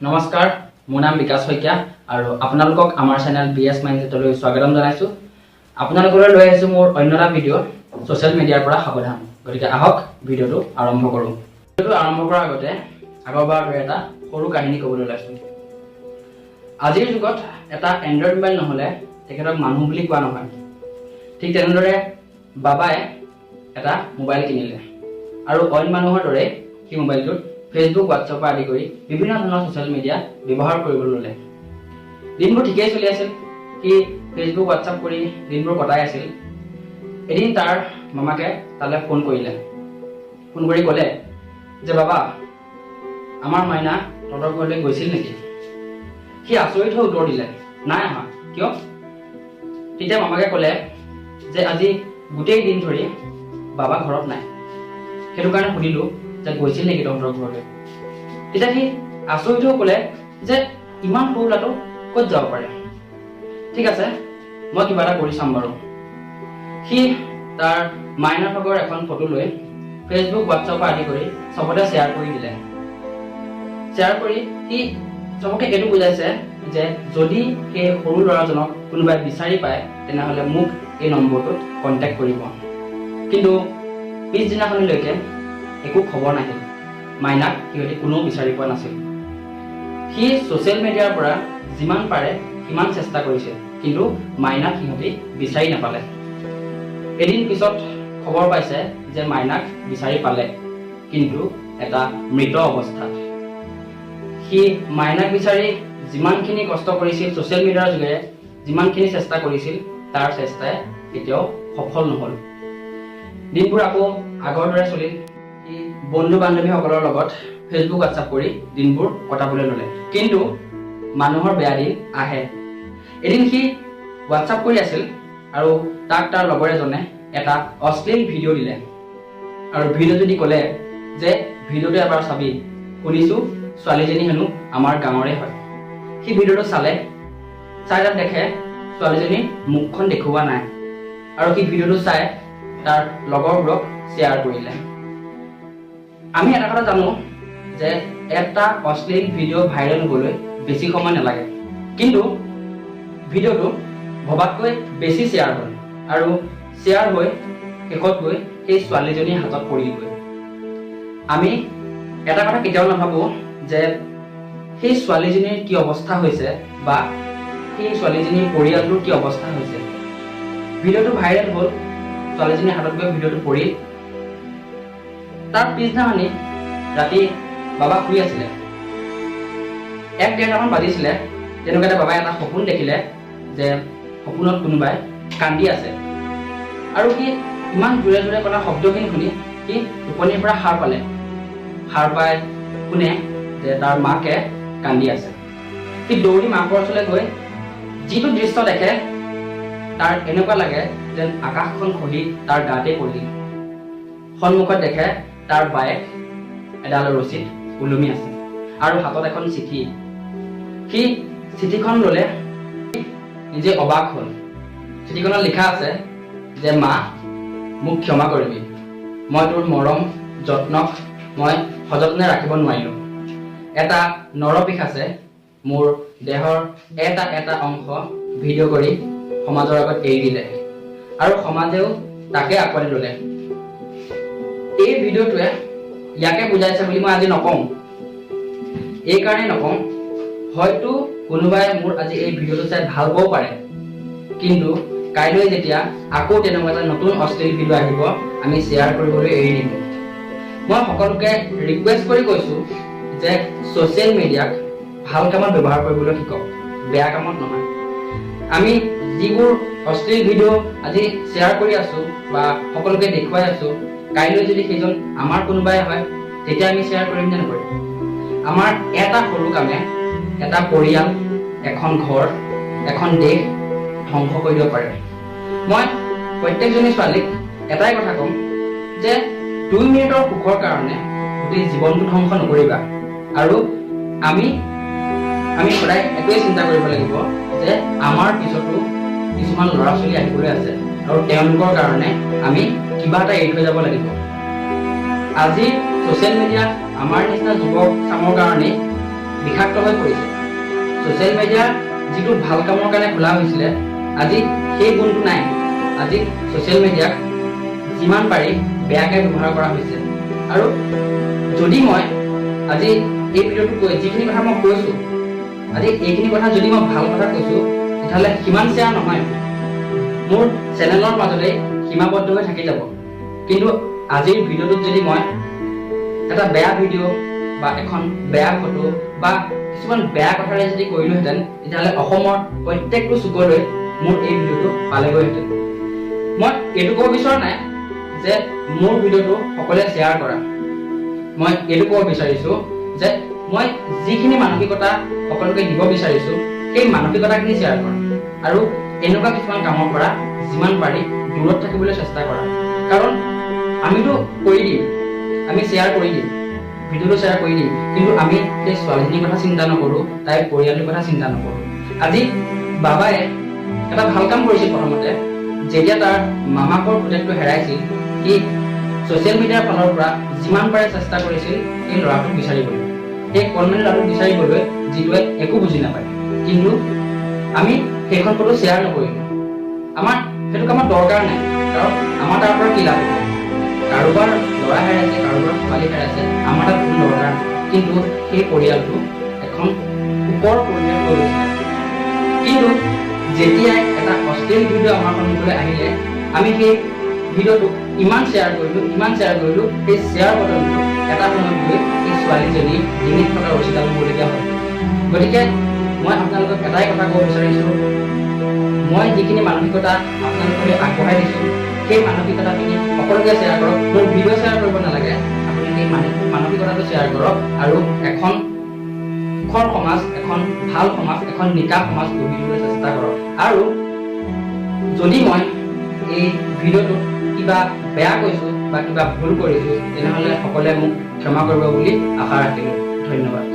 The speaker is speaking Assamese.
নমস্কাৰ, মোৰ নাম বিকাশ শইকীয়া আৰু আপোনালোকক আমাৰ চেনেল বি এছ মাইণ্ডছেটলৈ স্বাগতম জনাইছোঁ। আপোনালোকলৈ লৈ আহিছোঁ মোৰ অন্য এটা ভিডিঅ', ছ'চিয়েল মিডিয়াৰ পৰা সাৱধান। গতিকে আহক, ভিডিঅ'টো আৰম্ভ কৰোঁ। ভিডিঅ'টো আৰম্ভ কৰাৰ আগতে আগৰবাৰৰ দৰে এটা সৰু কাহিনী ক'বলৈ ওলাইছোঁ। আজিৰ যুগত এটা এণ্ড্ৰইড মোবাইল নহ'লে তেখেতক মানুহ বুলি কোৱা নহয়। ঠিক তেনেদৰে বাবাই এটা মোবাইল কিনিলে আৰু অইন মানুহৰ দৰে সি মোবাইলটোত ফেচবুক, হোৱাটছএপ আদি কৰি বিভিন্ন ধৰণৰ ছ'চিয়েল মিডিয়া ব্যৱহাৰ কৰিবলৈ ল'লে। দিনবোৰ ঠিকেই চলি আছিল। সি ফেচবুক, হোৱাটছআপ কৰি দিনবোৰ কটাই আছিল। এদিন তাৰ মামাকে তালৈ ফোন কৰিলে। ফোন কৰি ক'লে যে, "বাবা, আমাৰ মাইনা তহঁতৰ ঘৰলৈ গৈছিল নেকি?" সি আচৰিত হৈ উত্তৰ দিলে, "নাই অহা, কিয়?" তেতিয়া মামাকে ক'লে যে, "আজি গোটেই দিন ধৰি বাবা ঘৰত নাই, সেইটো কাৰণে সুধিলোঁ যে গৈছিল নেকি তহঁতৰ ঘৰলৈ।" তেতিয়া সি আচৰিত হৈ ক'লে যে, "ইমান সৰু ল'ৰাটো ক'ত যাব পাৰে? ঠিক আছে, মই কিবা এটা কৰি চাম বাৰু।" সি তাৰ মাইনাৰ ভাগৰ এখন ফটো লৈ ফেচবুক, হোৱাটছআপ আদি কৰি চবতে শ্বেয়াৰ কৰি দিলে। শ্বেয়াৰ কৰি সি চবকে এইটো বুজাইছে যে যদি সেই সৰু ল'ৰাজনক কোনোবাই বিচাৰি পায়, তেনেহ'লে মোক এই নম্বৰটোত কণ্টেক্ট কৰিব। কিন্তু পিছদিনাখনিলৈকে একো খবৰ নাহিল। মাইনাক সিহঁতি কোনেও বিচাৰি পোৱা নাছিল। সি ছ'চিয়েল মিডিয়াৰ পৰা যিমান পাৰে সিমান চেষ্টা কৰিছিল, কিন্তু মাইনাক সিহঁতি বিচাৰি নাপালে। এদিন পিছত খবৰ পাইছে যে মাইনাক বিচাৰি পালে, কিন্তু এটা মৃত অৱস্থাত। সি মাইনাক বিচাৰি যিমানখিনি কষ্ট কৰিছিল, ছ'চিয়েল মিডিয়াৰ যোগেৰে যিমানখিনি চেষ্টা কৰিছিল, তাৰ চেষ্টাই কেতিয়াও সফল নহ'ল। দিনবোৰ আকৌ আগৰ দৰে চলিল। সি বন্ধু বান্ধৱীসকলৰ লগত ফেচবুক, হোৱাটছআপ কৰি দিনবোৰ কটাবলৈ ল'লে। কিন্তু মানুহৰ বেয়া দিন আহে। এদিন সি হোৱাটছআপ কৰি আছিল আৰু তাক তাৰ লগৰ এজনে এটা অশ্লীল ভিডিঅ' দিলে আৰু ভিডিঅ'টো দি ক'লে যে, "ভিডিঅ'টো এবাৰ চাবি, শুনিছোঁ ছোৱালীজনী হেনো আমাৰ গাঁৱৰে হয়।" সি ভিডিঅ'টো চালে। চাই তাত দেখে ছোৱালীজনীৰ মুখখন দেখুওৱা নাই আৰু সি ভিডিঅ'টো চাই তাৰ লগৰবোৰক শ্বেয়াৰ কৰিলে। আমি এটা কথা জানো যে এটা অশ্লীল ভিডিঅ' ভাইৰেল হ'বলৈ বেছি সময় নালাগে। কিন্তু ভিডিঅ'টো ভবাতকৈ বেছি শ্বেয়াৰ হ'ল আৰু শ্বেয়াৰ হৈ শেষত গৈ সেই ছোৱালীজনীৰ হাতত পৰিলগৈ। আমি এটা কথা কেতিয়াও নাভাবোঁ যে সেই ছোৱালীজনীৰ কি অৱস্থা হৈছে বা সেই ছোৱালীজনীৰ পৰিয়ালটোৰ কি অৱস্থা হৈছে। ভিডিঅ'টো ভাইৰেল হ'ল, ছোৱালীজনীৰ হাতত গৈ ভিডিঅ'টো পৰিল। তাৰ পিছদিনাখনি ৰাতি বাবা শুই আছিলে। এক ডেৰটামান বাজিছিলে তেনেকুৱাতে বাবাই এটা সপোন দেখিলে যে সপোনত কোনোবাই কান্দি আছে আৰু সি ইমান জোৰে জোৰে কন্দা শব্দখিনি শুনি সি টোপনিৰ পৰা সাৰ পালে। সাৰ পাই শুনে যে তাৰ মাকে কান্দি আছে। সি দৌৰি মাকৰ ওচৰলৈ গৈ যিটো দৃশ্য দেখে, তাৰ এনেকুৱা লাগে যেন আকাশখন খহি তাৰ গাতে পৰিল। সন্মুখত দেখে তাৰ বায়েক এডাল ৰছীত ওলমি আছে আৰু হাতত এখন চিঠি। সি চিঠিখন ল'লে, নিজে অবাক হ'ল। চিঠিখনত লিখা আছে যে, "মা, মোক ক্ষমা কৰিবি। মই তোৰ মৰম যত্নক মই সযত্নে ৰাখিব নোৱাৰিলোঁ। এটা নৰপিশাচে মোৰ দেহৰ এটা এটা অংশ ভিডিঅ' কৰি সমাজৰ আগত এৰি দিলে আৰু সমাজেও তাকে আঁকোৱালি ল'লে।" এই ভিডিঅ'টোৱে ইয়াকে বুজাইছে বুলি মই আজি নকওঁ। এইকাৰণে নকওঁ, হয়তো কোনোবাই মোৰ আজি এই ভিডিঅ'টো চাই ভাল পাবও পাৰে, কিন্তু কাইলৈ যেতিয়া আকৌ তেনেকুৱা এটা নতুন অশ্লীল ভিডিঅ' আহিব, আমি শ্বেয়াৰ কৰিবলৈ এৰি নিদিওঁ। মই সকলোকে ৰিকুৱেষ্ট কৰি কৈছোঁ যে ছ'চিয়েল মিডিয়াক ভাল কামত ব্যৱহাৰ কৰিবলৈ শিকক, বেয়া কামত নহয়। আমি যিবোৰ অশ্লীল ভিডিঅ' আজি শ্বেয়াৰ কৰি আছো বা সকলোকে দেখুৱাই আছো, কাইলৈ যদি সেইজন আমাৰ কোনোবাই হয়, তেতিয়া আমি শ্বেয়াৰ কৰিম নে নকৰিম? আমাৰ এটা সৰু কামে এটা পৰিয়াল, এখন ঘৰ, এখন দেশ ধ্বংস কৰি দিব পাৰে। মই প্ৰত্যেকজনী ছোৱালীক এটাই কথা ক'ম যে 2 মিনিটৰ সুখৰ কাৰণে গোটেই জীৱনটো ধ্বংস নকৰিবা। আৰু আমি সদায় এইটোৱে চিন্তা কৰিব লাগিব যে আমাৰ পিছতো কিছুমান ল'ৰা ছোৱালী আহিবলৈ আছে আৰু তেওঁলোকৰ কাৰণে আমি কিবা এটা এৰি থৈ যাব লাগিব। আজি ছ'চিয়েল মিডিয়া আমাৰ নিচিনা যুৱক চামৰ কাৰণেই বিষাক্ত। বিষাক্ত হৈ পৰিছে। ছ'চিয়েল মিডিয়া যিটো ভাল কামৰ কাৰণে খোলা হৈছিলে, আজি সেই গুণটো নাই। আজি ছ'চিয়েল মিডিয়াক যিমান পাৰি বেয়াকৈ ব্যৱহাৰ কৰা হৈছে। আৰু যদি মই আজি এই ভিডিঅ'টো কৈ যিখিনি কথা মই কৈছোঁ, আজি এইখিনি কথা যদি মই ভাল কথা কৈছোঁ, তেতিয়াহ'লে সিমান শ্বেয়াৰ নহয়, মোৰ চেনেলৰ মাজতে সীমাবদ্ধ হৈ থাকি যাব। কিন্তু আজিৰ ভিডিঅ'টোত যদি মই এটা বেয়া ভিডিঅ' বা এখন বেয়া ফটো বা কিছুমান বেয়া কথাৰে যদি কৰিলোহেঁতেন, তেতিয়াহ'লে অসমৰ প্ৰত্যেকটো চুকলৈ মোৰ এই ভিডিঅ'টো পালেগৈহেঁতেন। মই এইটো ক'ব বিচৰা নাই যে মোৰ ভিডিঅ'টো সকলোৱে শ্বেয়াৰ কৰা। মই এইটো ক'ব বিচাৰিছো যে মই যিখিনি মানসিকতা সকলোকে দিব বিচাৰিছো, সেই মানসিকতাখিনি শ্বেয়াৰ কৰা আৰু এনেকুৱা কিছুমান কামৰ পৰা যিমান পাৰি দূৰত থাকিবলৈ চেষ্টা কৰা। কাৰণ আমিতো কৰি দিম, আমি শ্বেয়াৰ কৰি দিম, ভিডিঅ'টো শ্বেয়াৰ কৰি দিম, কিন্তু আমি সেই ছোৱালীজনীৰ কথা চিন্তা নকৰোঁ, তাইৰ পৰিয়ালটোৰ কথা চিন্তা নকৰোঁ। আজি বাবাই এটা ভাল কাম কৰিছিল। প্ৰথমতে যেতিয়া তাৰ মামাকৰ পুতেকটো হেৰাইছিল, সি ছ'চিয়েল মিডিয়াৰ ফালৰ পৰা যিমান পাৰে চেষ্টা কৰিছিল সেই ল'ৰাটোক বিচাৰিবলৈ, সেই কণমানি ল'ৰাটোক বিচাৰিবলৈ, যিটোৱে একো বুজি নাপায়। কিন্তু আমি সেইখন ফটো শ্বেয়াৰ নকৰিলোঁ। আমাৰ সেইটো কামত দৰকাৰ নাই। কাৰণ আমাৰ তাৰ পৰা কি লাভ হ'ব? কাৰোবাৰ ল'ৰা হেৰাইছে, কাৰোবাৰ ছোৱালী হেৰাইছে, আমাৰ তাত কোনো দৰকাৰ নাই। কিন্তু সেই পৰিয়ালটো এখন শোকৰ পৰিৱেশ হৈ গৈছিলে। কিন্তু যেতিয়াই এটা অশ্লীল ভিডিঅ' আমাৰ সন্মুখলৈ আহিলে, আমি সেই ভিডিঅ'টোক ইমান শ্বেয়াৰ কৰিলোঁ, ইমান শ্বেয়াৰ কৰিলোঁ, সেই শ্বেয়াৰ বটনটো এটা সময়ত গৈ সেই ছোৱালীজনী ডিঙিত থকা ৰছীডাল হ'বলগীয়া হ'ল। গতিকে মই আপোনালোকক এটাই কথা ক'ব বিচাৰিছোঁ, মই যিখিনি মানসিকতা আপোনালোকলৈ আগবঢ়াই দিছোঁ, সেই মানসিকতাখিনি সকলোকে শ্বেয়াৰ কৰক। মোৰ ভিডিঅ' শ্বেয়াৰ কৰিব নালাগে, আপুনি সেই মানসিকতাটো শ্বেয়াৰ কৰক আৰু এখন সুখৰ সমাজ, এখন ভাল সমাজ, এখন নিকা সমাজ গঢ়ি তুলিবলৈ চেষ্টা কৰক। আৰু যদি মই এই ভিডিঅ'টোত কিবা বেয়া কৈছোঁ বা কিবা ভুল কৰিছোঁ, তেনেহ'লে সকলোৱে মোক ক্ষমা কৰিব বুলি আশা ৰাখিলোঁ। ধন্যবাদ।